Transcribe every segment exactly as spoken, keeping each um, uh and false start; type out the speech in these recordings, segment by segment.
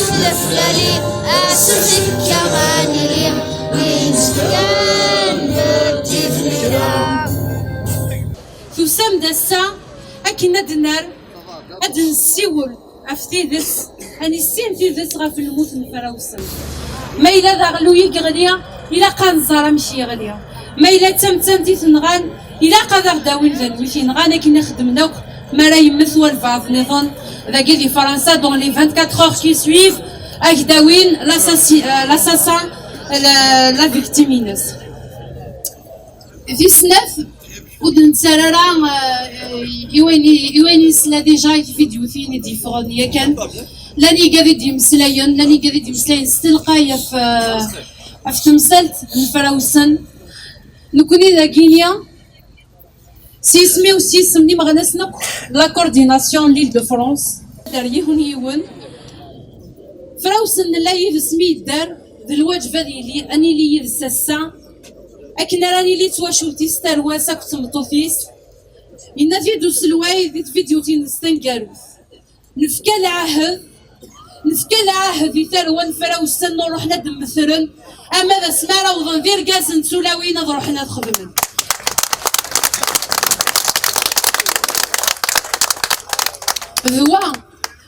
Leflali, asefk aɣanili, win s-kan d tifekra. Tusam-d ass-a akken ad d-nerr, ad d-nessiwel ɣef tidet, ad nissin tidet ɣef lmut n Frawsen. Ma yella d aɣelluy i yeɣli, ilaq ad nẓer amek yeɣli. Ma yella d tamettant i t-nɣan, ilaq ad aɣ-d-awin d anwi t-yenɣan, akken i xeddmen akk mi ara yemmet walbeɛḍ nniḍen dagi di Fransa dans les vingt-quatre heures qui suivent, ad aɣ-d-awin l'assassi-, euh, l'assassin, la, la victime-ines. Di snat, ur d-nettarra ara, euh, i wayen i, i wayen i nesla déjà i tvidyutin i d-yeffɣen yakan. Llan yigad i d-yemmeslayen, llan yigad i d-yemmeslayen s telqay ɣef, euh, ɣef temsalt n Frawsen. Nekkni dagini, s yisem-iw, s yisem n imeɣnasen akk, la coordination n l'Île-de-France, ar yiwen yiwen. Frawsen nella yid-s mi yedder, d lwaǧeb ad yili, ad nili yid-s ass-a, akken ara nili d twacult-is, tarwa-s akked tmeṭṭut-is. Yenna-t-id uselway di tvidyut-ines taneggarut. Nefka lɛahed, nefka lɛahed i tarwa n Frawsen ur ruḥen ad mmetren, ama d asmi ara awḍen d irgazen d tulawin ad ruḥen ad xedmen. D wa,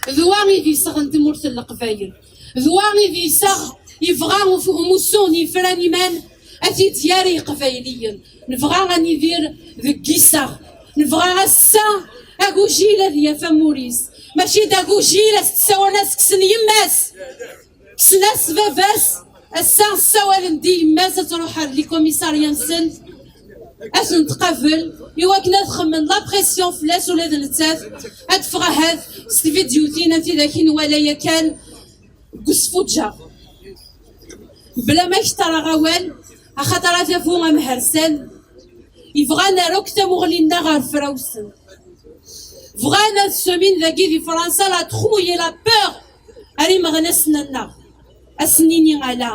d wa i d iseɣ n tmurt n Leqbayel. D wa i d iseɣ yebɣa uf-, umussu n yifran iman ad t-id-yerr i Yiqbayliyen. Nebɣa ad nidir deg yiseɣ. Nebɣa ass-a agujil ad yaf amur-is. Mačči d agujil as-d-ssawalen as-kksen yemma-s. Kksen-as baba-s. Ass-a ssawalen-d i yemma-s ad truḥ ar likumisarya-nsen. Ad ten-tqabel i wakken ad xemmen la pression fell-as ula d nettat. Ad ffeɣ ahat s tvidyutin am tidak i nwala yakan deg usfuǧǧeɣ. Bla ma kter aɣawal, axaṭer adabu amhersan, yebɣa ad nerr akk tamuɣli-nneɣ ɣer Frawsen. Bɣan ad semin dagi di Fransa la trouille et la peur ar imeɣnasen-nneɣ. Ad sen-nini ala.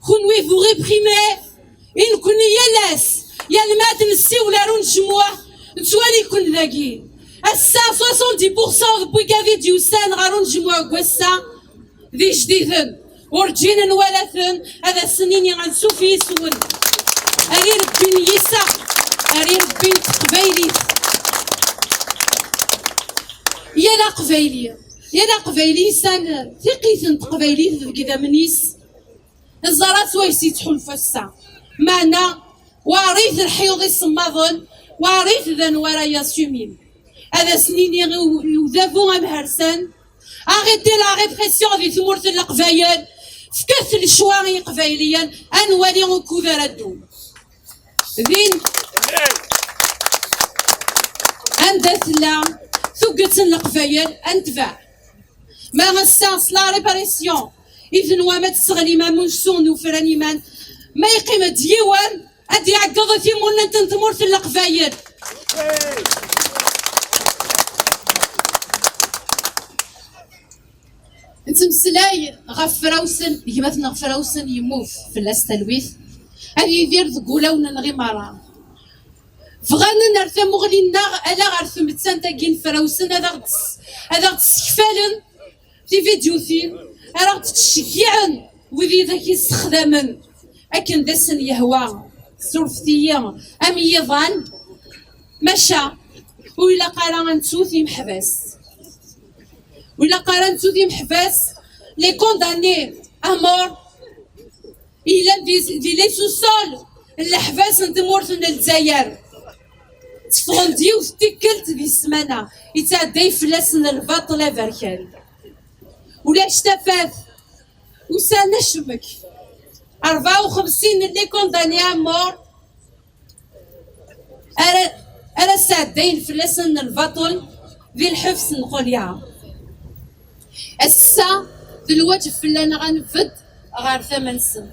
Kunwi vous réprimez, i nekkni yal ass, yal ma ad nessiwel ar unejmuɛ, nettwali-ken dagi. Ass-a, soixante-dix pour cent n wigad i d-yusan ɣer unejmuɛ n wass-a, d ijdiden. Urǧin nwala-ten, ad asen-nini ansuf yis-wen. Ad irebbin yiseɣ, ad irebbin teqbaylit. Yal aqbayli, yal aqbayli yesɛan tiqit n teqbaylit deg idammen-is. Ẓer-as wayes yettḥulfu ass-a. Meɛna, weɛrit lḥyuḍ isemmaḍen, weɛrit d anwa ara yasumin. Ad asen-iniɣ i u-, i udabu amhersan, arrêtez la répression di tmurt n Leqbayel, fket lecwa i Yiqbayliyen, ad nwali ukud ara ddun. Din, anda tella tuget n Leqbayel, ad netbeɛ. Ma ass-a s la répression i tenwam ad tesseɣlim amussu n ufran iman, ma yeqqim-d yiwen ad iɛeggeḍ i timunent n tmurt n Leqbayel. Nettmeslay ɣef Frawsen, gma-tneɣ Frawsen yemmut, fell-as talwit, ad yidir deg wulawen-nneɣ i merra. Bɣan ad nerr tamuɣli-nneɣ ala ɣer tmettant-agi n Frawsen, ad aɣ-d-, ad aɣ-d-ssekfalen tividyutin, ara ɣ-d-ttceggiɛen wid i d ak-yessexdamen akken d asen-yehwa. Surfet-iyi am yiḍan, maca ur ilaq ara ad nettu timeḥbas. Ur ilaq ara ad nettu timeḥbas, les condamnés à mort. Yellan di, di les sous-sols n leḥbas n tmurt n Lezzayer. Tteffɣen-d yiwet tikkelt di ssmana, yettɛedday fell-asen lbaṭel aberkan. Ulac tafat, usan acemmek. Rebɛa u xemsin n les condamnés à mort ara, ara sɛeddayen fell-asen lbaṭel di lḥebs n Qulyaɛ. Ass-a, d lwaǧeb fell-aneɣ ad nbedd ɣer tama-nsen.